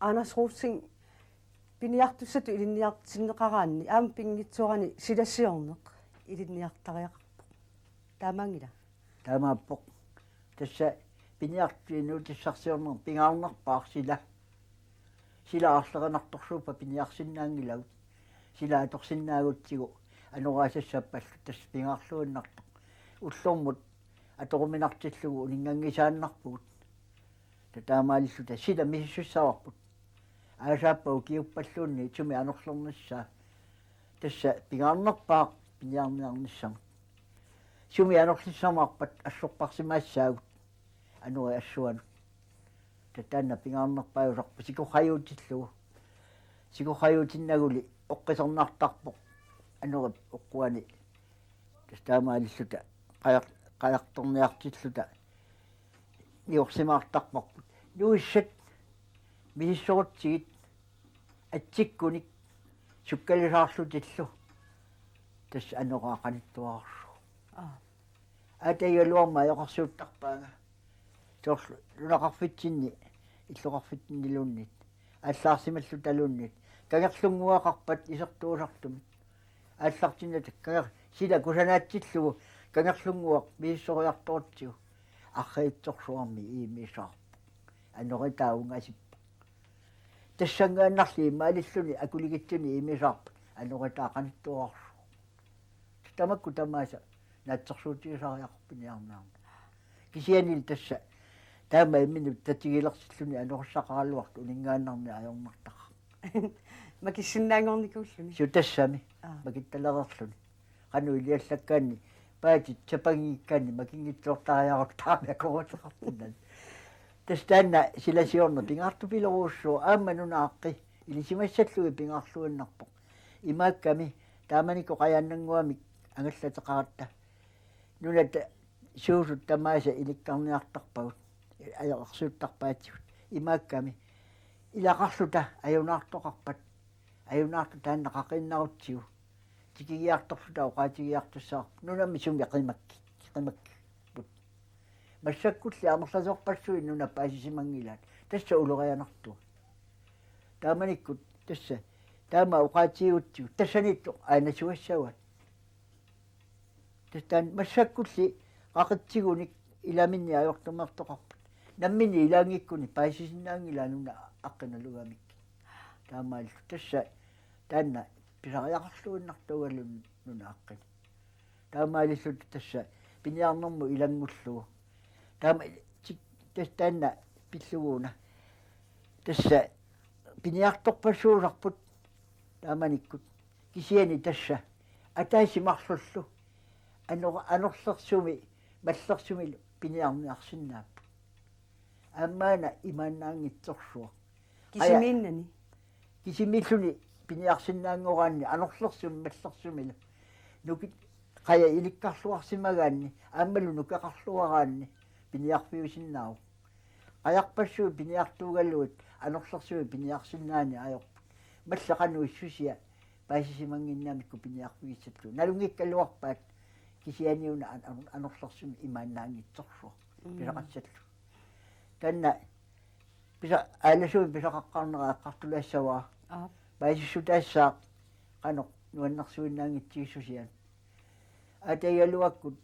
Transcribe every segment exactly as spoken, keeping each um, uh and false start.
Anders Rosing, piniartussatut ilinniartinneqaraanni aamma pinngitsoorani sila siorneq ilinniartariaqarpoq. Taamaanngila? Taamaappoq. Tassa piniartut inuutissarsiornermi pingaarnerpaaq sila. Sila aarlerinartorsuuppat piniarsinnaanngilagut. Sila atorsinnaagutsigu anoraasassappallu tassa pingaarluinnartoq. Ullormut atoruminartillugu uninnganngisaannarpugut. Taamaalilluta sila misissussavarput. Aasaappat ukiuppalluunniit sumi anorlernissaa. Tassa pingaarnerpaaq piniarniarnissamut. Sumi anorlissamaarpat assorparsimaassaagut. Anori assuanut. Taanna pingaarnerpaajusarpoq sikorrajuutillugu. Sikorrajuutinnaguli oqqisernartarpoq. Anorip oqquani. Tassa taamaalilluta qajaq-, qajartorniartilluta niorsimaartarparput. Nuissat misissorutsigit atsikkunik sukkalisaarlutillu. Tassa anoraa qanittuararsuuvoq. Aa. Aataagigaluarma ajoqersuuttarpaanga. Soorlu nunaqarfitsinni, illoqarfitsinniluunniit, aallaarsimallutaluunniit. Kangerlunnguaqarpat isertuusartumik. Aallartinnata kanger-, sila kusanaatsillugu kangerlunnguaq misissoriartorutsigu. Arriitsorsuarmi iimisaarpoq. Anoritaa ungasippoq. Tassanngaannarli immaalilluni akuligitsuni iimisaarpat. Anoritaa qanittuararsuuvoq. Tamakku tamaasa naatsorsuutigisariaqarpoq piniarniarneq. Kisianni tassa taama imminut tatigilersilluni anorissaqaraluartoq uninngaannarnik ajornartaqaaq. Makissinnaanngornikuulluni. Suu tassami. Aa. Makittalereerluni. Qanoq iliallakkaanni paatit sapanngikkaanni makinngitsoortariaqartarami akuuteqartunnani. Tassa taanna sila siorna pingaartupilorujussuuvoq aamma nunaaqqi ilisimassallugit pingaarluinnarpoq. Imaakkami taamanikkut Qajaannannguamik angallateqaratta. Nunat suusut tamaasa ilikkarniartarpagut. Ajoqersuuttarpaatigut. Imaakkami ilaqarluta ajunaartoqarpat. Ajunaartoq taanna qaqiinnarutsigu. Tikigiartorluta oqaatigiartussaavoq. Nunami sumi qimakkik. Qimakkipput. Massakkulli amerlasoorpassuit nunat paasisimanngilaat. Tassa ulorianartugut. Taamanikkut tassa. Taama oqaatigigutsigu. Tassaniittoq aana suassavaat. Tassa taanna massakkulli qaqiitsigunik ilaminni ajortumeertoqarput. Namminneq ilaanngikkunik paasisinnaanngilaat nunat aqqinalugamikkit. Taamaalilluta tassa taanna pisariaqarluinnartuugaluunniit nunat aqqinit. Taamaalilluta tassa piniarnermut ilanngullugu. Taama tik-, tassa taanna pillugu una. Tassa piniartorpassuusarput taamanikkut. Kisianni tassa ataaseq marlullu anor-, anorlersumi mallersumilu piniarniarsinnaapput. Aammaana imaannaanngitsorsuaq. Kisimiinnani? Kisimiilluni piniarsinnaanngoraanni anorlersumi mallersumilu. Nukit-, qaja ilikkarluarsimagaanni aammalu nukeqarluaraanni piniarfiusinnaavoq. Qajarpassuit piniartuugalugit anorlersui piniarsinnaaneq ajorput. Malleqanut issusia paasisimannginnamikku piniarfigissallugu. Nalunngikkaluarpaat kisianni una an-, an-, anorlersumi imaannaanngitsorsuaq. Mm. Pisaqassallugu. Taanna pisa-, aalasuut pisaqaqqaarnera eqqartulaassavara. Aap. Paasissutaassaaq qanoq nuannersuinnaanngitsigissusiaat. Aataagigaluakkut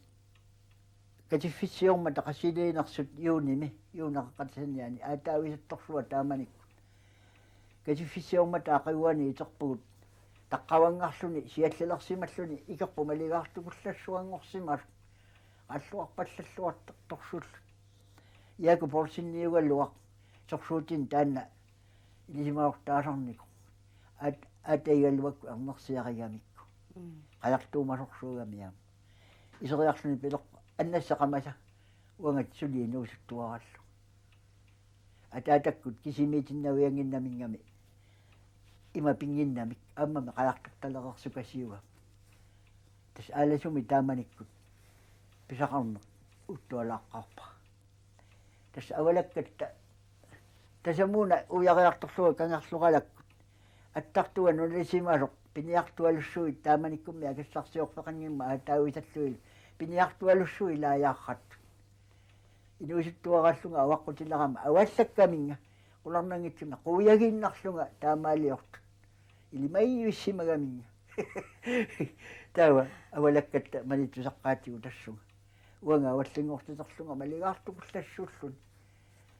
katiffissiormata qassiliinersut juunimi, juunip qeqqata saniani, aataavisattorsuaq taamanikkut. Katiffissiormata aqaguani iterpugut, taqqavanngarluni, siallalersimalluni, ikerput maligaartukullassuanngorsimasoq, qalluarpallalluartorsuulluta. Jaaku Poulseniugaluaq, sorsuutini taanna, ilisimasortaasarnikoq. Aat-, aataagigaluakkut ernersiarigamikku. Mm. Qajartuumasorsuugami aamma. Iseriarluni pilerpoq annassaqamasa uangat suli inuusuttuarallu. Ataatakkut kisimiitinnaviannginnaminngaanniit ima pinnginnamik aammami qajartortalereersukasiugami. Tassa aalasumi taamanikkut pisaqarneq uuttualaaqqaarpara. Tassa avalakkatta tasamuuna uiariartorlunga kangerloralakkut. Attartunga nunalisimasoq piniartualussuit taamanikkummi akassarsiorfeqanngimmat aataavisallugit piniartualussuit ilaajaarrattut. Inuusuttuaraallunga avaqqutilerama avallakkaminnga Qularnanngitsumik quiagiinnarlunga taamaaliortut. Ilimagivissimagaminnga. Taava avalakkatta malittusaqqaatigut tassunga. Uanga avallinngortiterlunga maligaartukullassuulluni.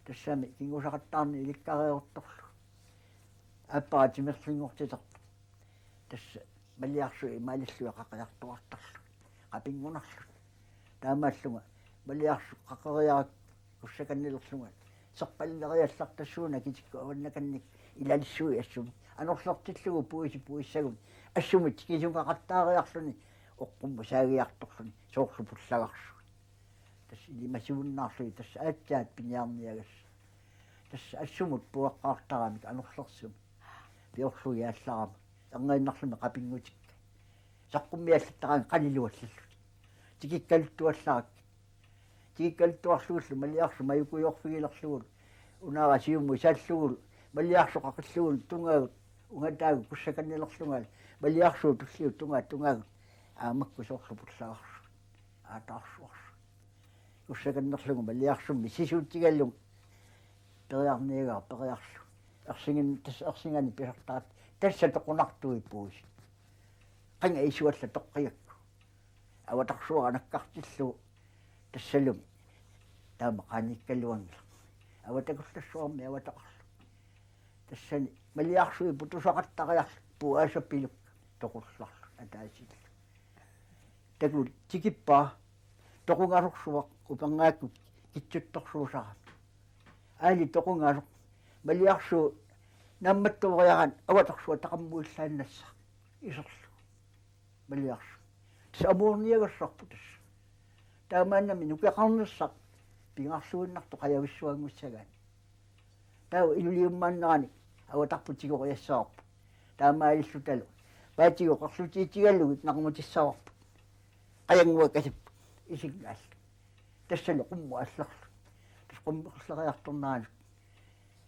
Tassami kingusaqattaarneq ilikkariaruttorlugu. Aappara timerlinngortiterput. Tassa maliarsuit imaalillugit qaqeriartuartarlugit. Qapinngunarlugit. Taamaallunga maliarsuit qaqeriarakku kussakannilerlunga. Serpalleriallartassuuna kitikku avannakannik ilalissuit assumik. Anorlertillugu puisi puissagut. Assumik tikisungaqattaariarluni oqqummut saagiartorluni. Soorlu pullagarsuit. Tassa ilimasiunnaarlugit tassa aatsaat piniarniagassat. Tassa assumut puaqqaartaramik anorlersumik. Piorlugu jaallarama. Erniinnarluni qapinngutikka. Saqqummiallattaraanni qaniluallalluni. Tikikkaluttuallarakkit. Tikikkaluttuarlugulu maliarsuit majukujoorfigilerlugulu. Unaara siumut isaallugulu. Maliarsuit qaqillugulu tungaagut. Ungataagut kussakannilerlungalu. Maliarsuit tulliuttut tungaat tungaagut. Aamakku soorlu pullagarsuit. Aataarsuarsuit. Kussakannerlugu maliarsummik sisuutigalugu. Periarniagara periarlugu. Ersingin-, tassa ersingani pisartaat. Tassa toqunartuipuusi. Qanga isualla toqqigakku. Avatarsuara nakkartillugu. Tassalumi. Taama qaaniikkaluanngilaq. Avatakullassuarmi avataqarlugu. Tassani maliarsuit putusaqattariarlugit puaasapiluk toqullarlugit ataasillu. Takuuk tikippaa toqungasorsuaq upernaakkut kitsuttorsuusarami. Aali toqungasoq maliarsuup naammattooriaraanni avatarsuaq taqammuillaannassaaq iserlugu. Maliarsuup. Tassa amuarniagassarput tassa. Taamaannami nukeqarnissaq pingaarluinnartoq qajavissuanngussagaanni. Taava inuliummaannerani avatarput tigoriassavarput. Taamaalillutalu. Paatigut qarlutiitigalugit naqernutissavarput. Qajannguakasipput. Isinnaallu. Tassalu qummut aallarlu. Tassa qummut qilleriartorneranut.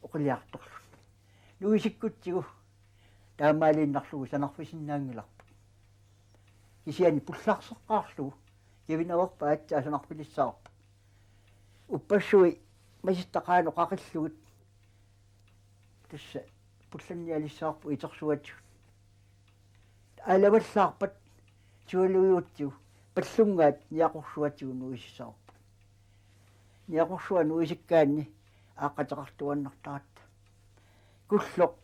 Oqiliartorlu. Nuisikkutsigu. Taamaaliinnarlugu sanarfisinnaanngilarput. Kisianni pullarseqqaarlugu. Kivinaverpa aatsaat sanarfilissavarput. Uppassui masittaqaanut qaqillugit. Tassa pullannialissavarput itersuatigut. Aalavallaarpat sivaluiutsigu pallunngaat niaqorsuatigut nuisissavarput. Niaqorsuaq nuisikkaanni aaqqateqartuaannartaratta. Kulloq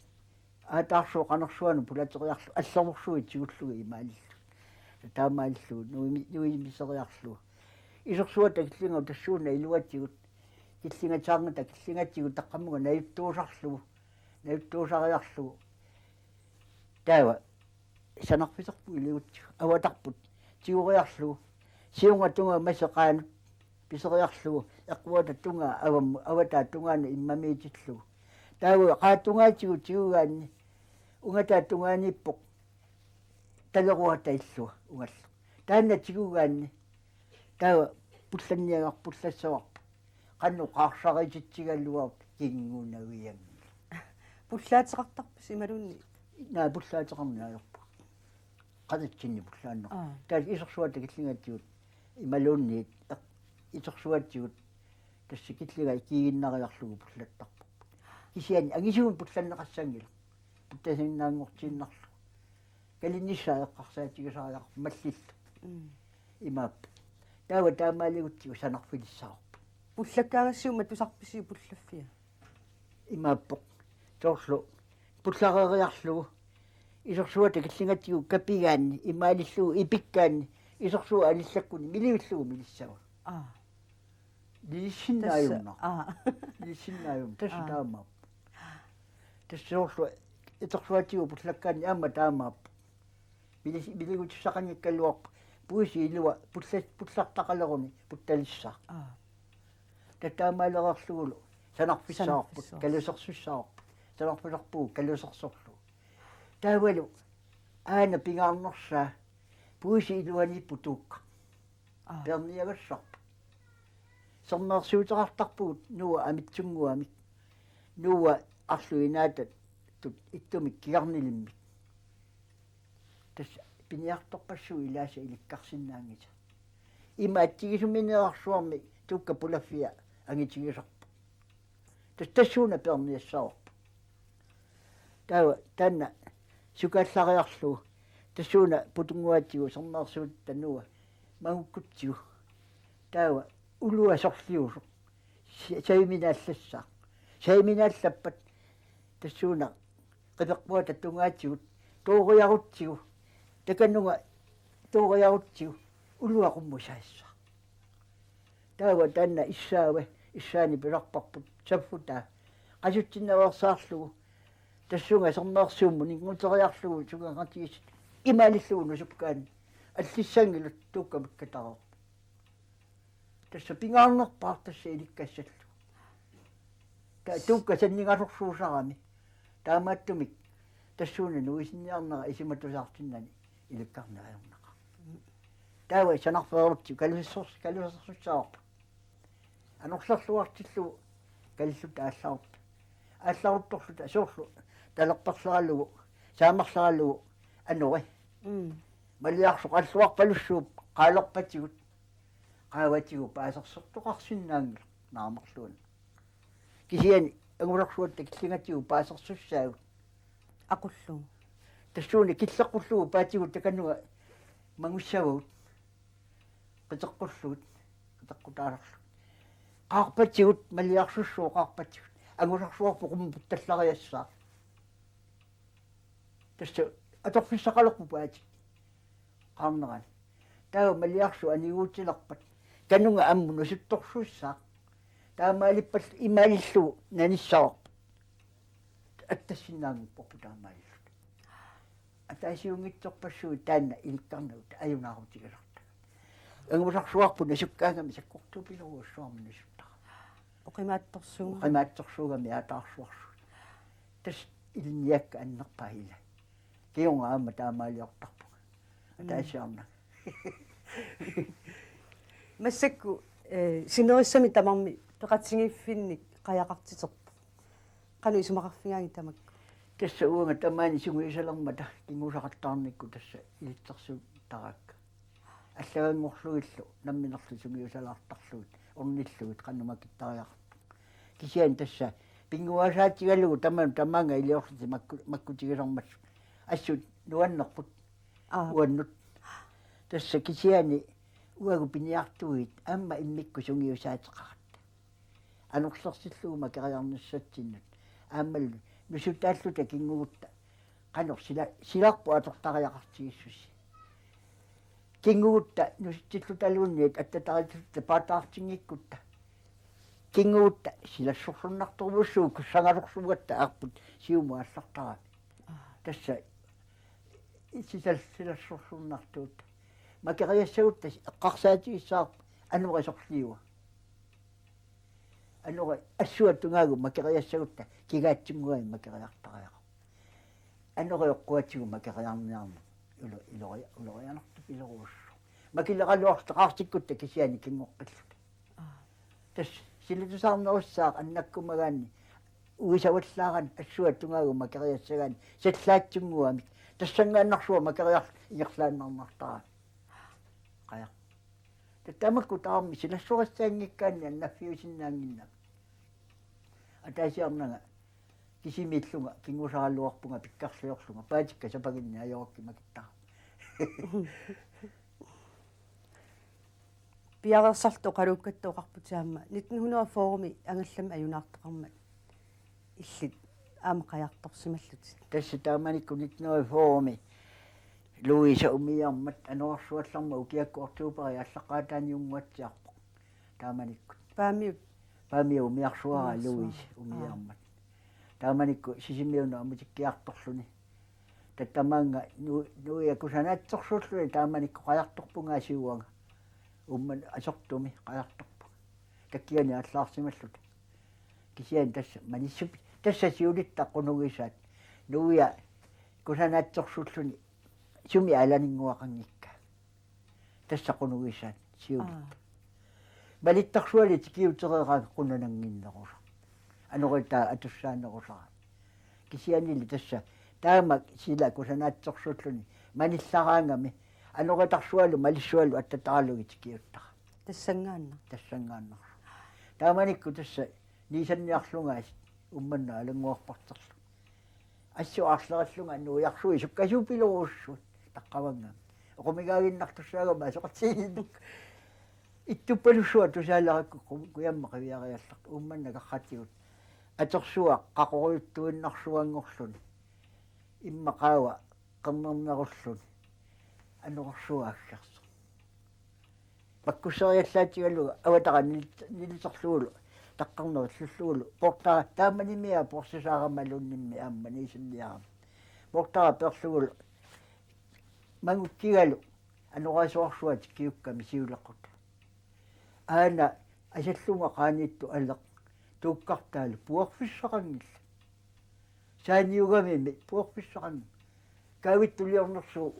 aataarsuup qanersuanut pulateriarlugu allersorsuit tigullugit imaalillugit. Taamaalillugit nuimi-, nuimiseriarlugu. Isersuata killinga tassuuna iluatigut. Killingataarnata killingatigut taqqamunga najuttuusarlugu. Najuttuusariarlugu. Taava sanarfisarput iliutsigu avatarput tigoriarlugu siunga tungaa maseqaanut piseriarlugu eqquata tungaa avammut avataa tungaanut immamiitillugu. Taava qaa tungaatigut tigugaanni ungataa tungaaniippoq taleruata illua ungallu. Taanna tigugaanni taava pullanniagarput pullassavarput. Qanoq qaarsariititsigaluarput kingunavianngilaq. Pullaateqartarpisi imaluunniit? Naa pullaateqarneq ajorput. Qanitsinni pullaanneq. Aa. Taava isersuata killingatigut imaluunniit eq-, isersuatigut tassa killinga ikiiginnariarlugu pullattarput. Kisianni angisuumik pullanneqassanngilaq. Puttasinnaanngortiinnarlugu. Kalinnissaa eqqarsaatigisariaqarpoq mallillu. Mm. Imaappoq. Taava taamaaligutsigu sanarfilissavarput. Pullakkaagassi matusarpisi pullaffia? Imaappoq. Soorlu pullareeriarlugu. Isersuata killingatigut kapigaanni imaalillugu ipikkaanni isersuaq alillakkuni milivillugu milissava. Aa. Liissinnaajunna. Tassa, aa. Liissinnaajunna. Tassa Aa. Taamaappoq. Tassa soorlu isersuatigut pullakkaanni aamma taamaappoq. Milis-, miligutissaqanngikkaluarpoq. Puisi ilua pulla-, pullartaqaleruni puttalissaaq. Aa. Taava taamaalereerlugulu sanarfissavarput, sanarfissavarput. Kalusersussavarput. Sanarfisarpugut kalusersorlugu. Taavalu aana pingaarnersaa puisi iluaniippoq tuukka. Aa. Peerniagassarput. Sermeersuuteqartarpugut Noah amitsunnguamik. Noah arlui inaatatut ittumik kigarnilimmik. Tassa piniartorpassuit ilaasa ilikkarsinnaanngitsoq. Ima atsigisuminerarsuarmi tuukka pulaffia angitigisarpoq. Tassa tassuuna peerniassavarput. Taava taanna sukaallariarlugu tassuuna putunnguatsigu sermeersuup tanuua mangukkutsigu. Taava ulua sorliusoq. Sa-, sajuminaallassaaq. Sajuminaallappat tassuuna qiperpuata tungaatigut, tooriarutsigu, takanunga tooriarutsigu, ulua qummusaassaaq. Taava taanna issaava, issaani pilarparput saffutaa. Qasutsinnaveersaarlugu, tassunga sermeersuummut innguteriarlugu sukangatigiissut imaalillugu nusukkaanni. Allissanngilaq tuukkamikka tareerput. Tassa pingaarnerpaaq tassa ilikkassallugu. Ta-, tuukka sanningasorsuusarami. Taamaattumik tassuuna nuisinniarnera isumatusaartinnani ilikkarniariarnaqaaq. Taava sanarfeerutsigu kalussers-, kalusersussavarput. Anorlerluartillugu kalilluta aallarutta. Aallaruttorluta soorlu talerperleralugu, saamerleralugu anori. Mm. Maliarsoqalluarpalussuup qaalerpatigut. Qaavatigut paasersortoqarsinnaanngilaq naamerluunniit. Kisianni angusarsuatta killingatigut paasersussaagut. Aqullugu. Tassuuna killeqqullugu paatigut takanunga mangussavagut. Qiteqqullugit, qiteqqutaasarlugit. Qaarpatigut, maliarsussooq qaarpatigut. Angusarsuarput qummut puttallariassaaq. Tassa atorfissaqalerpoq paatit qaarnerani. Taava maliarsuaq aniguutilerpat kanunga ammut nusuttorsuussaaq. Taamaalippallu imaalillugu nanissavarput. Attassinnaanngipparput taamaalilluta. Ataasiunngitsorpassuit taanna ilikkarnagut ajunaarutigisartagut. Angusarsuarput nasukkaangami sakkortuupilerujussuarmik nasuttara. Oqimaatsorsuugami. Oqimaatsorsuugami aataarsuarsuit. Tassa ilinniakkat annerpaat ila. Kingorna aamma taamaaliortarpunga. Mm. Ataasiarnanga. Massakkut, eh, sinerissami tamarmi peqatigiiffinnik qajaqartiterpoq. Qanoq isumaqarfigaangat tamakku? Tassa uanga tamaani sungiusalermata kingusaqattaarnikkut tassa ilitsersuuttaraakka. Allaganngorlugillu namminerlu sungiusalaartarlugit, ornillugit qanoq makittariaqarpoq. Kisianni tassa pinnguaasaatigalugu tamanut tamaanga iliorlutik makku-, makkutigisarmassuk. Assut nuannerput. Aa. Uannut. Tassa kisianni uagut piniartuit aamma immikkut sungiusaateqaratta. Anorlersillugu makeriarnissatsinnut. Aammalu nusutaalluta kinngugutta. Qanoq sila-, silarput atortariaqartigissusii. Kinngugutta nusutsillutaluunniit attataritut paataartinngikkutta. Kinngugutta silassorsunnartorujussuuvoq kussangasorsuugatta aarput siumut aallartarami. Aa. Tassa sisal-, silassorsunnartuut. Makeriassagutta eqqarsaatigissavarput anori sorliua. Anori assua tungaagu makeriassagutta kigaatsunnguamik makeriartariaqarpoq. Anori oqquatigut makeriarniarneq. Ulo-, ilori-, ulorianartupilerujussuuvoq. Makileraluartaqaartikkutta kisianni kingoqqilluta. Aa. Tassa silatusaarnerussaaq annakkumagaanni uisavallaarani assua tungaagu makeriassagaanni sallaatsunnguamik. Tassanngaannarsuaq makeriarlugu ingerlaannarnartarami. Qajaq. Tamakku tamarmik silassorissaanngikkaanni annaffiusinnaannginnami. Ataasiarnanga kisimiillunga kinngusaraluarpunga pikkarliorlunga paatikka sapaginni ajorakkit makittara. Piareersarluta oqaluukkatta oqarputit aamma nitten hundrede og fyrre-mi angallammi ajunaartoqarmat illit aamma qajartorsimallutit. Tassa taamanikkut nitten hundrede og fyrre-mi Louise umiarmat anorersuallarmat ukiakkut oktoberip aallaqqaataaniunnguatsiarpoq. Taamanikkut. Paamiut. Paamiut umiarsuara. Umiarsuara. Louise umiarmat. Aa. Taamanikkut Sisimiunut ammutikkiartorluni. Tattamaanga nu-, nuia kusanaatsorsuulluni taamanikkut qajartorpunga asiuanga. Uumman asortumi qajartorpunga. Takkiani aallaarsimalluta. Kisianni tassa manissup-, tassa siulitta qunugisaat. Nuia kusanaatsorsuulluni sumi alaninnguaqanngikkaa. Tassa qunugisaat siulitta. Aa. Malittarsuali tikiutereeraangat qunanannginnerusarami. Anoritaa atussaanerusarami. Kisiannili tassa taama sila kusanaatsorsuulluni manillaraangami anoritarsualu malissualu attataralugit tikiuttara. Tassanngaannaq. Tassanngaannaq. Taamanikkut tassa Niisanniarlunga Uummannaq alanngorparterlu. Assut aarlerillunga nuiarsuit sukkasuupilorujussuit taqqavannga. Oqumigaaginnartussaagama asoqatigiinnaq. Ittuppalussuaq tusaalerakku ku-, kujamma qiviariallartoq Uummannaq karratigut. Atorsuaq qaqorujuttuinnarsuanngorluni. Immaqa qaava qernernerulluni. Anorersuaq aggersoq. Pakkusseriallaatigalugu avatara nil-, niliterlugulu taqqarnerillullugulu. Poortara taamanimiaa poorsisaaramaluunniimmi aamma niisinniarama. Poortara peerlugulu mangukkigalu anorersuarsuaq tikkiukkami siuleqqutaa. Aana asallunga qaaniittut aleq tuukkartaalu puorfissaqanngillat. Saaniugamimi puorfissaqanngillat. Kaavittuliornersuup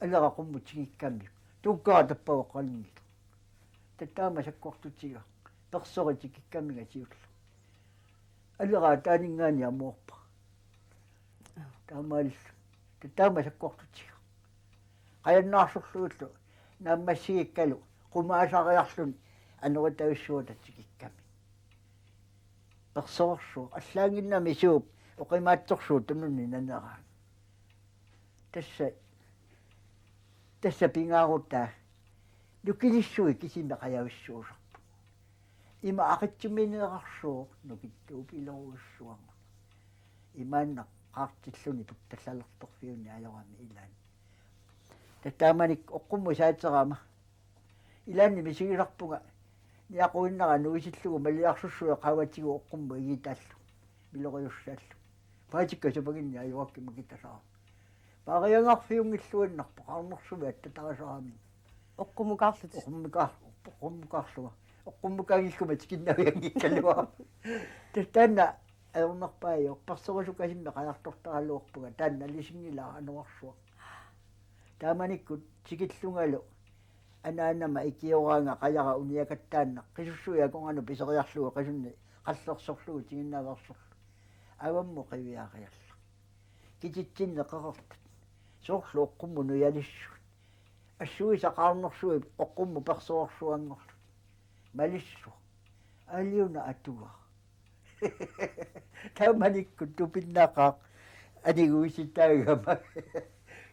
alera qummut tikikkamiuk. Tuukkara tappavoq qaninngilaq. Taava taama sakkortutiga. Persorit tikikkaminga siulleq. Alera taaninngaanniit amoorpara. Taamaalilluni. Taava taama sakkortutiga. Qajannaarsorlugulu naammassigikkalu qumaasariarluni anoritavissuata tikikkami. Persorsuaq allaanginnami suup oqimaatsorsuup tununni naneraangat. Tassa, tassa pingaarutaa nukilissuit kisimi qajavissuusarput. Ima aqitsumineerarsuuvoq nukittuupilorujussuarmut. Imaannaq qaartilluni puttallalertorfiunni ajorami ilaanni. Taava taamanikkut oqqummut saaterama. Ilaanni misigisarpunga niaquinnara nuisillugu maliarsussuit qaavatigut oqqummut igitaallugu. Miloriussaallugu. Paatikka sapanginni ajorakkit makitasaarama. Paariagarfiunngilluinnarpoq qaarnersumik attatarisarami. Oqqummukaarlutit? Oqqummukaar-, oqqummukaarlunga. Oqqummukaanngikkumma tikinnavianngikkaluarama. Tassa taanna ajornerpaajuvoq, persorisukasimmik qajartortaraluarpunga, taanna alisinngilaa anorersuaq. Taamanikkut tikillungalu anaanama ikioraanga qajara uniakattaannaq, qisussuit akornannut piseriarlugu qisunni qallersorlugu tiginnaveersorlugu. Avammut qiviariarlunga. Kititsinni qeqertat. Soorlu oqqummut nujalissuit. Assuisa qaarnersuit oqqummut persorsuanngorlutik. Malissuaq. Aaliuna atugaa. Taamanikkut tupinnaqaaq aniguisitaagama.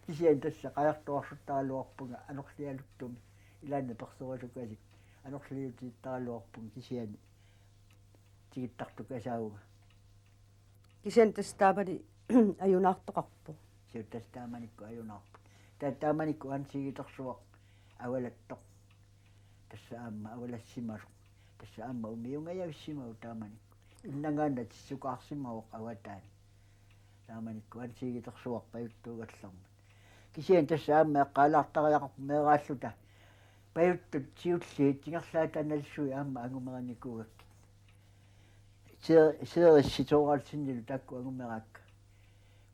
Kisianni tassa qajartuarsuttaraluarpunga anorlialuttumi. Ilaanni persorisukasik anorliutittaraluarpunga kisianni tigittartukasaavunga. Kisianni tassa taamani ajunaartoqarpoq. Siut tassa taamanikkut ajunaarpoq. Ta-, taamanikkut ansigitorsuaq avalattoq. Tassa aamma avalassimasoq. Tassa aamma umiungajavissimavoq taamanikkut. Innangaannaq tissukaarsimavoq avataani. Taamanikkut ansigitorsuaq pajuttuugallarmat. Kisianni tassa aamma eqqaalaartariaqarpoq meeraalluta. Pajuttut siulliit tingerlaataannalissuit aamma angumerinikuugakkit. Se-, seerissi Thorvaldsenillu taakku angumeraakka.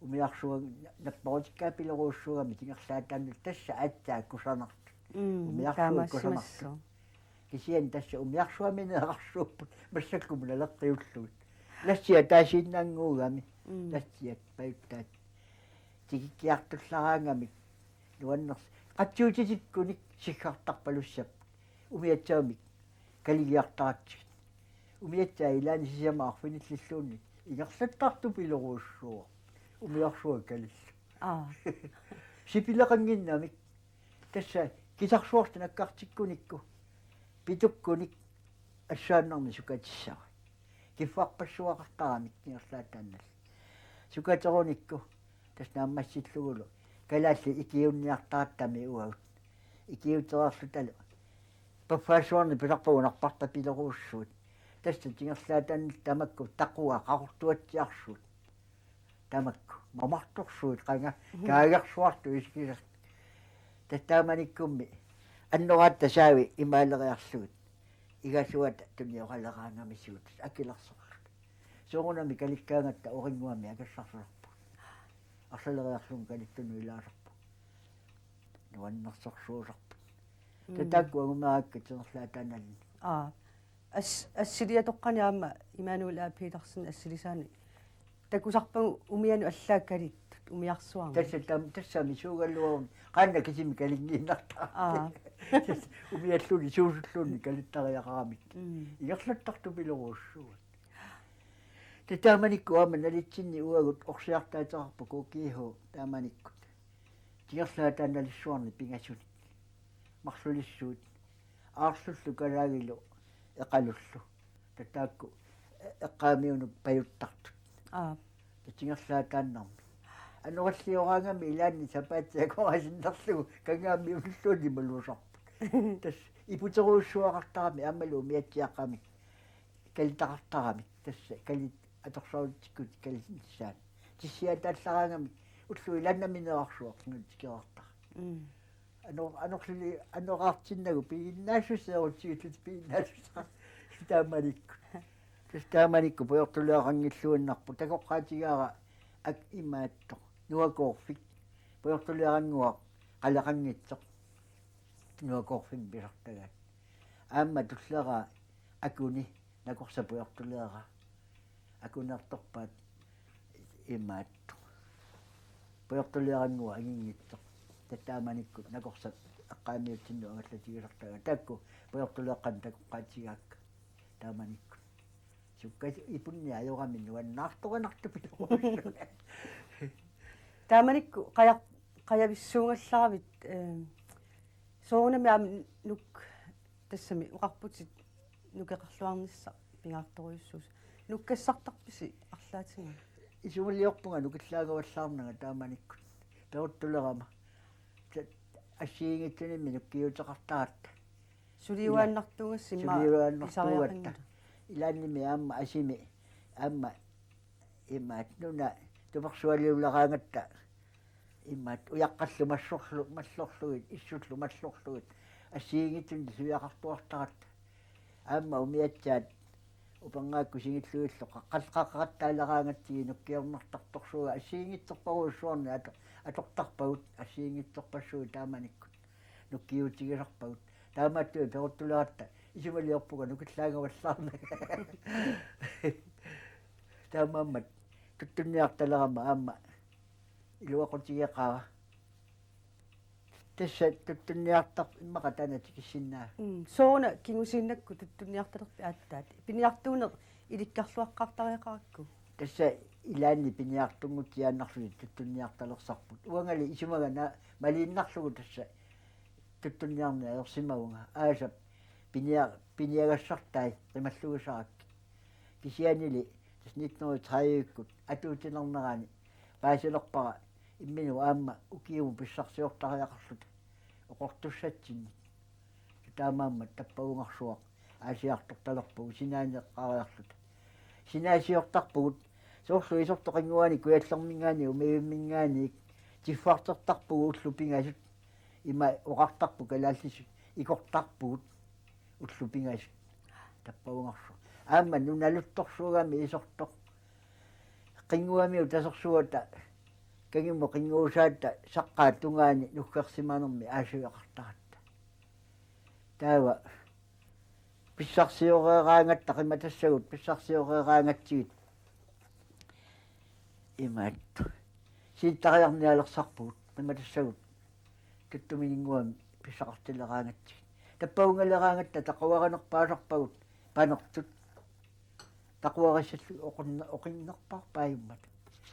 Umiarsuaq napparutikkaapilorujussuugami tingerlaataannat tassa aatsaat kusanartut. Mm, umiarsuaq taamaassimassaaq. Kusanartut. Kisianni tassa umiarsuamineerarsuupput massakkut naleqqiullugit. Lassiat taasiinnannguugami. Mm. Lassiat pajuttaat. Tikikkiartullaraangamik. Nuanners-. Qatsiutitikkunik siggartarpalussapput. Umiatsiamik kaligiartaratsigit. Umiatsaat ilaanni sisamat arfinillilluunniit ingerlattartupilorujussuuvoq. Umiarsuaq kalillugu. Aa. Sipileqannginnamik. Tassa kisarsuartut nakkartikkunikku pitukkunik assaannarnik sukatissavai. Kiffarpassuaqartaramik ingerlaataannallit. Sukaterunikku tassa naammassillugulu kalaallit ikiuunniartarattami uagut. Ikiuutereerlutalu paffaassuarnik pisarpagut narpartapilorujussuit. Tassa tingerlaataannallit tamakku taqua qaqortuatsiarsuit. Tamakku mamartorsuit qanga. Mhm. Kaagersuartut isikisartut. Tassa taamanikkummi annoratta saavi imaaleriarlugit. Igasuata tunioqaleraangamisigut akilersorluta. Soorunami kalikkaangatta orinnguami akassarsuarput. Arlaleriarlugu kalittunut ilaasarput. Nuannersorsuusarput. Mm. Taava taakku angumerakka tingerlaataannallit. Aa. As-, assiliatoqqani aamma Immanuel A. Petersen assilisaani. Takusarpagut umianut allaat kalittut umiarsuarmi. Tassa tam-, tassami suugaluaruni. Qaannat kisimik kalinngiinnartarput. Aa. Tassa umialluni suusulluunniit kalittariaqaramik. Mm. Ingerlattartupilorujussuuvoq. Taamanikku aamma nalitsinni uagut orsiartaateqarpoq K G H taamanikku. Tingerlaataannalissuarnik pingasunik. Marlulissuit. Aarlullu kalaagilu eqalullu. Taakku e-, eqqaamiunut pajuttartut. Aa. Tingerlaataannarmik. Anorallioraangami ilaanni sapaatip akunnera sinnerlugu kangaammi ulluunniit maluusarput. Tassa iputerujussuaqartarami aammalu umiatsiaqqamik. Kalitaqartaramik. Tassa kalit atorsarutsikkut kalinissaat. Tissiataallaraangamik ulluinnarni nammineersuaq qingutsikiartarami. Mm. Ano-, anorlili-, anoraartinnagu piginnaassuseerutsigillutik piginnaassuseq. Taamanikkut. Tassa taamanikkut pujortuleeqanngilluinnarpoq takoqqaatigaara ak-, imaattoq. Nuakoorfik. Pujortuleerannguaq qaleqanngitsoq. Nuakoorfimmi pisartagaat. Aamma tulleraa akuni nakorsap pujortuleeraa. Akuneertorpaat imaattoq. Pujortuleerannguaq anginngitsoq. Taamaanikkut nakorsap eqqaamiutsinnut angallatigisartagaat. Taakku pujortuleeqqanut takoqqaatigaakka. Taamaanikkut. Sukkasoq ipunniarami nuannaartoqanartupiloq. Taamanikkut qaja-, qajavissuugallaravit, eh, soorunami aamma nuk-, tassami oqarputit nukeqarluarnissaq pingaartorujussuusoq. Nukkassartarpisi arlaatigut? Isumaliorpunga nukillaagavallaarnanga taamanikkut. Pujortuleerama. Ta-, assigiinngitsunimmi nukkiuteqartaratta. Suliuaannartuugassi immaqa suliuaannartuugatta. Pisariaqanngilaq. Ilaannimi aamma asimi aamma imaat nuna tupersualiuleraangatta imaat ujaqqallu mallorlu-, mallorlugit, issullu mallorlugit, assigiinngitsunik suliaqartuartaratta. Aamma umiatsaat upernaakku singillugillu qaqqal-, qaqqattaaleraangatsigit nukkiornartartorsuugut assigiinngitsorpassuarnik ato-, atortarpagut assigiinngitsorpassuit taamanikkut. Nukkiutigisarpagut. Taamaattumik pujortuleeratta isumaliorpunga nukillaagavallaarnanga. Taamaammat tuttunniartalerama aamma iluaqutigeqaara. Tassa tuttunniartarpoq immaqa taanna tikissinnaa. Mm, sooruna kingusinnerusukkut tuttunniartalerpit aatsaat? Piniartuuneq ilikkarluaqqaartariaqarakku. Tassa ilaanni piniartunngutsiaannarlutik tuttunniartalersarput. Uangali isumaga na-, maliinnarlugu tassa tuttunniarneq ajorsimavunga. Aasap pinia-, piniagassartai qimallugisarakkit. Kisiannili tassa nitten hundrede tredive-kkut atuutilernerani paasilerpara imminut aamma ukiumut pissarsiortariaqarluta oqortussatsinnik. Taamaammat tappavungarsuaq aasiartortalerpugut sinaaneqariarluta. Sinaasiortarpugut soorlu Isortoqinnguani Kujallerminngaanniit Umiivimminngaanniit tiffartertarpugut ullut pingasut. Ima oqartarput kalaallisut ikortarpugut ullut pingasut. Tappavungarsuaq. Aamma nunaluttorsuugami Isortoq. Qinnguamiut tasersuata kangimut qinnguusaata saqqaata tungaani nuggersimanermi aasiveqartaratta. Taava pissarsioreeraangatta qimatassagut pissarsioreeraangatsigit. Imaattoq. Siinittariarnialersarpugut qimatassagut. Tuttumininnguami pissaqartileraangatsigit. Tappavungaleraangatta taquarinerpaasarpagut panertut. Taquarissallu oqinne-, oqinnerpaarpaajummat.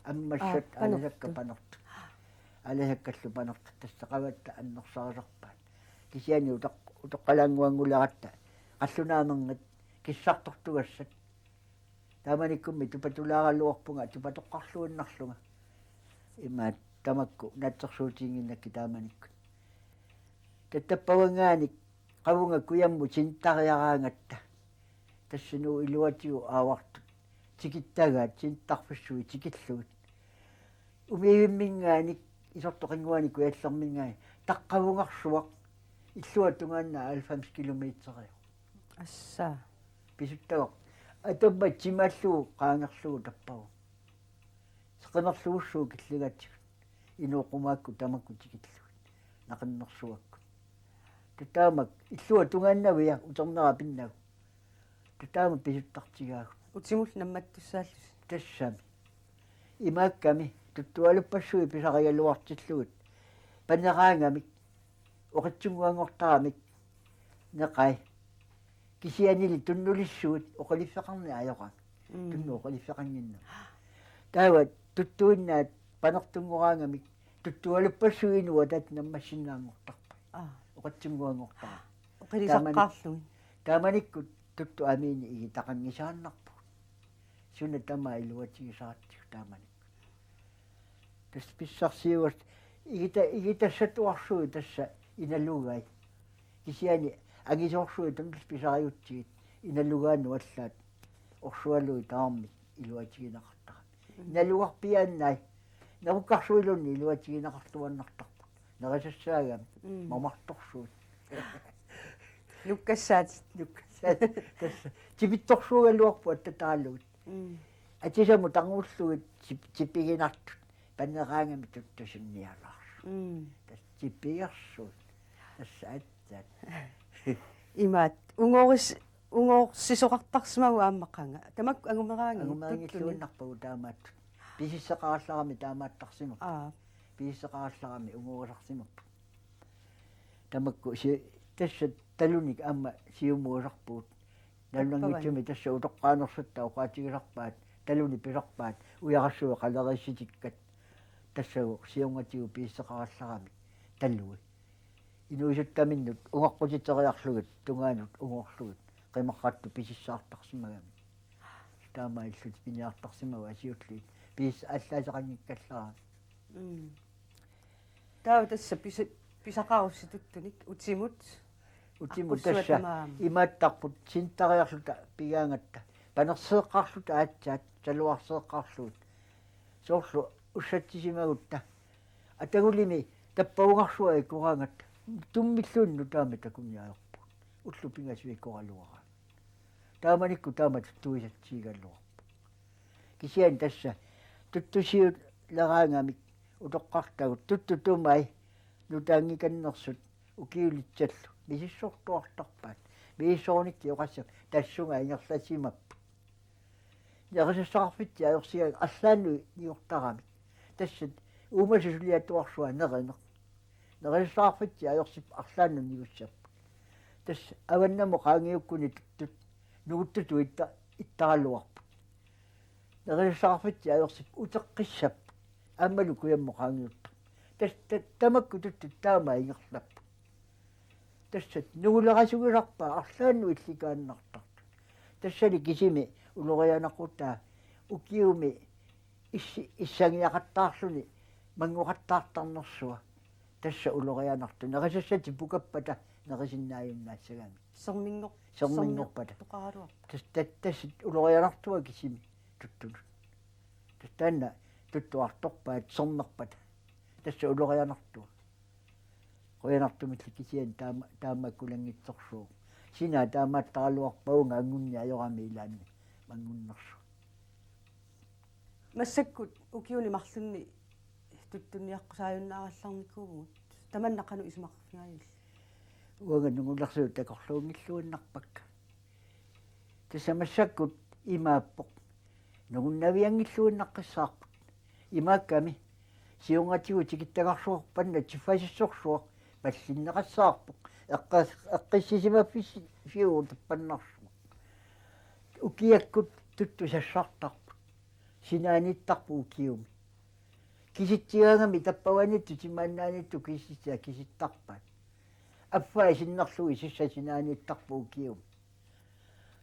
Ammassat. Aa, panertut. Alasakkat panertut. Alasakkallu panertut tassa qavatta annersarisarpaat. Kisianni utoq-, utoqqalaannguannguleratta. Qallunaanerngit kissartortugassat. Taamanikkummi tupatulaaraluarpunga tupatoqqarluinnarlunga. Imaat tamakku naatsorsuutiginnginnakkit taamanikkut. Taava tappavangaanik qavunga kujammut siinittariaraangatta. Tassa Nuup iluatigut aavartut. Tikittagaat siinittarfissuit tikillugit. Umiivimminngaanniit Isortoqinnguani Kujallerminngaanniit. Taqqavungarsuaq. Illuatungaannaq halvfems kilometeriuvoq. Assa. Pisuttagaq. Atumma timaallugu qaangerlugu tappavunga. Seqimerlugussuup killingaatigut. Inuuqqumaakku tamakku tikillugit. Naqinnersuakkut. Taava taamak illuatungaannavia uternera pinnagu. Taava taamak pisuttartigaagut. Utimut nammattussaallusi. Tassami. Imaakkami tuttualuppassuit pisarigaluartillugit. Paneraangamik. Oqitsunnguanngortaramik. Neqai. Kisiannili tunnulissuit oqiliffeqarneq ajorami. Mm. Tunnuup qaliffeqannginnami. Taava tuttuinnaat panertunngoraangamik tuttualuppassuit inuit ataatsit nammassinnaanngortarput. Aa. Oqatsinnguanngortarput. Oqilisaqqaarlugit. Taamanikkut tuttut amiinik igitaqanngisaannarpugut. Suna tamaat iluatigisaratsigu taamanikkut. Tassa pissarsiuas igita-, igitassatuarsuit tassa inalugai. Kisianni angisoorsuit tamarmik pisariutsigit inalugaannut allaat orsualugit tamarmik iluatigineqartarami. Mm. Inalugarpiaannai nerukkarsuiluunniit iluatigineqartuaannartarput. Nerisassaagami. Mm. Mamartorsuit. Nukkassaatit. Nukkassaatit. Tassa tipittorsuugaluarput attataalugit. Mm. Atisamut tangullugit tip-, tipiginartut. Paneraangami tuttusunnialaarsuit. Mm. Tassa tipigersuit. Tassa aatsaat. Imaat, ungoris-, ungorsisoqartarsimavoq aamma qanga. Tamakku angumeraangi-, angumeraanngilluinnarpagut taamaattut. Pisisseqarallarami taamaattarsimapput. Aa. Pisisseqarallarami ungorisarsimapput. Tamakku si-, tassa talunik aamma siumuusarpugut. Nalunanngitsumik tassa utoqqaanersatta oqaatigisarpaat, talunik pisarpaat, ujarassuit qaleriissitikkat. Tassagu siornatigut pisisseqarallarami talui. Inuusuttaminnut ungaqqutiteriarlugit, tungaanut ungorlugit, qimarrattut pisissaartarsimagami. Taamaalillutik piniartarsimavoq asiullugit. Pis-, allaaseqanngikkallarami. Mm. Taava tassa pisa-, pisaqarussi tuttunik utimut. Utimut aqqussuat tassa tamaat. Imaattarput sintariarluta pigaangatta. Panerseeqqaarluta aatsaat, saluarseeqqaarlugit. Soorlu ussatsisimagutta. Atagulimi tappavungarsua ikoraangatta. Tummilluunniit nutaamik takuniarput. Ullut pingasut ikoraluaraanni. Taamanikkut taamatut tuisatsigigaluarpoq. Kisianni tassa tuttusiuleraangamik utoqqartagut tuttut tumai nutaanngikannersut ukiulitsallu misissortuartarpaat. Misissorunikkit oqassapput tassunga ingerlasimapput. Nerisassaqarfitsik ajorsigaangat arlaannut niortaramik. Tassa uumasut suliatuarsua nerineq. Nerisassaqarfitsik ajorsippat arlaannut nigussapput. Tassa avannamut qaangiukkuni tuttut nuguttutut itta-, ittaraluarput. Nerisassaqarfitsik ajorsippat uteqqissapput. Aammalu kujammut qaangiuttarput. Tassa ta-, tamakku tuttut taama ingerlapput. Tassa nuulerasugisarpaat arlaannut illikaannartartut. Tassani kisimi ulorianaqutaa ukiumi issi-, issangiaqattaarluni manngoqattaartarnersua. Tassa ulorianartoq. Nerisassatik pukappata nerisinnaajunnaassagamik. Serminngoq-, serminngoqpata. Serminngoqtoqaraluarpat. Tas-, ta-, tassa ulorianartua kisimi tuttunut. Tassa taanna tuttuartorpaat sermerpata. Tassa ulorianartua. Qujanartumillu kisianni taama, taamaakkulanngitsorsuuvoq. Sinaa taamaattaraluarpavunga angunni ajorami ilaanni manngunnersuaq. Massakkut ukiuni marlunni tuttunniaqqusaajunnaarallarnikuuvugut. Tamanna qanoq isumaqarfigaajuk? Uanga nungulersuut takorluunngilluinnarpakka. Tassa massakkut imaappoq. Nungunnavianngilluinnaqqissaarput. Imaakkami siornatigut tikittagarsuarput panna tiffasissorsuaq pallinneqassaarpoq. Eqqas-, eqqissisimaffissi-, fiugu tappannarsuaq. Ukiakkut tuttusassartarput. Sinaaniittarput ukiumi. Kisitsigaangami tappavaniittut timaannaaniittut kisitsiat kisittarpaat. Affaa sinnerlugu sissaq sinaaniittarpoq ukiumi.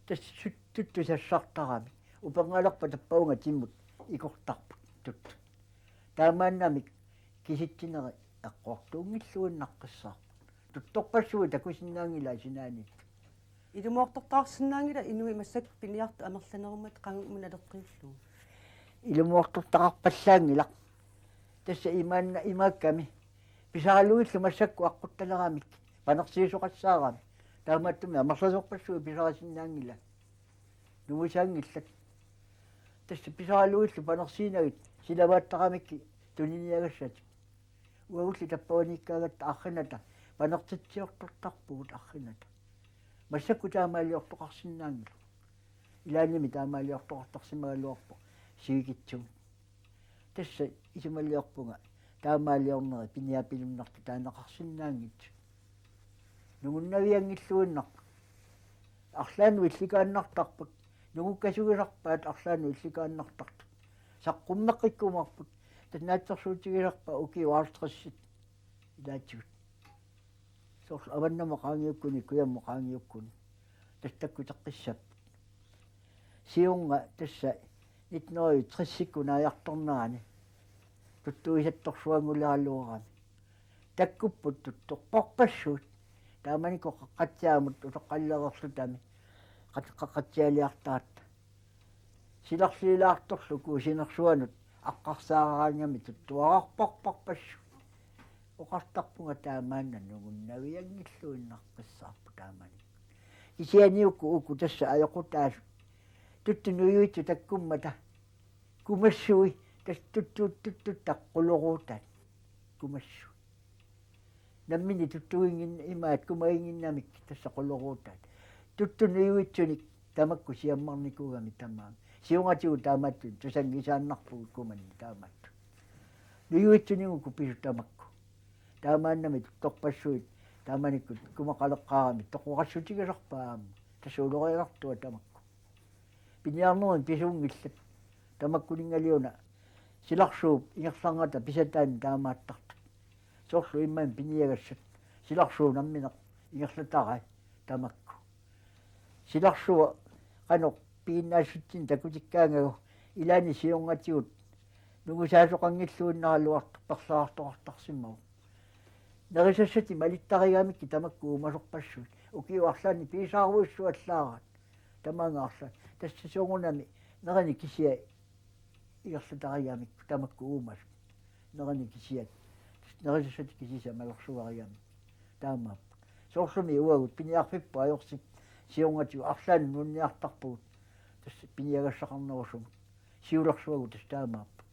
Tassa sut-, tuttusassartarami. Upernalerpat tappavunga timut ikortarput tuttut. Taamaannamik kisitsineri eqqortuunngilluinnaqqissaarput. Tuttorpassuit takusinnaanngilaat sinaaniittut. Ilumoortortaqarsinnaanngilaq inuit massakkut piniartut amerlanerummata qangammut naleqqiullugu. Ilumoortortaqarpallaanngilaq. Tassa imaanna imaakkami. Pisaralugillu massakkut aqquttaleraamik. Panersiisoqassaarami. Taamaattumik amerlasoorpassuit pisarisinnaanngillat. Nungusaanngillat. Tassa pisaralugillu panersiinagit silavaattaramikku tuniniagassatik. Uagulli tappavaniikkaangatta arriinata panertitsiortortarpugut arriinata. Massakkut taamaaliortoqarsinnaanngilaq. Ilaannimi taamaaliortoqartarsimagaluarpoq sivikitsumik. Tassa isumaliorpunga taamaaliorneri piniapilunnartut taaneqarsinnaanngitsut. Nungunnavianngilluinnarput. Arlaannut illikaannartarput. Nungukkasugisarpaat arlaannut illikaannartartut. Saqqummeqqikkumaarput. Tassa naatsorsuutigisarpaat ukiut halvtredsit ilaatigut. Soorlu avannamut qaangiukkuni, kujammut qaangiukkuni. Tassa takkuteqqissapput. Siorna tassa nitten hundrede tresikkut naajartornerani tuttuisattorsuannguleraluarami. Takkupput tuttorparpassuit. Taamanikkut qaqqatsiaamut utoqqalilerlutami. Qat-, qaqqatsialiartaratta. Silarliilaartorlu kuisinersuanut aqqarsaaraangamik tuttuararparparpassuit. Oqartarpunga taamaanna nungunnavianngilluinnaqqissaarput taamani. Kisianni uku, uku tassa ajoqutaasut. Tuttut nujuitsut takkummata. Kumassui, tassa tuttut, tuttut taqquluruutaat. Kumassui. Nammineq tuttuinngin-, imaat kumaginnginnamik tassa quluruutaat. Tuttut nujuitsunik tamakku siammarnikuugamik tamaanga. Siornatigut taamaattut tusanngisaannarpugut kumanni taamaattut. Nujuitsunigut uku pisut tamakku. Taamaannami tuttorpassuit, taamanikkut kumaqaleqqaaramik toqorassutigisarpaat aamma. Tassa ulorianartua tamakku. Piniarnermik pisuunngillat. Tamakkuninngalu una silarsuup ingerlanerata pisataani taamaattartut. Soorlu immami piniagassat. Silarsuup nammineq ingerlatarai tamakku. Silarsuaq qanoq piginnaassutsinnik takutikkaangagu ilaanni siornatigut nungusaasoqanngilluinnaraluartoq perleraartoqartarsimavoq. Nerisassatik malittarigamikku tamakku uumasorpassuit. Ukiut arlaanni pigisaaruissuallaaraat. Tamaanga arlaat. Tassa soorunami nerinik kisiat ingerlatarigamikku tamakku uumasut. Nerinik kisiat. Nerisassatik kisiisa malersuarigamikku. Taamaapput. Soorlumi uagut piniarfipput ajorsip siornatigut arlaannut nunniartarpugut. Tassa piniagassaqarnerusumut. Siulersuagut tassa taamaapput.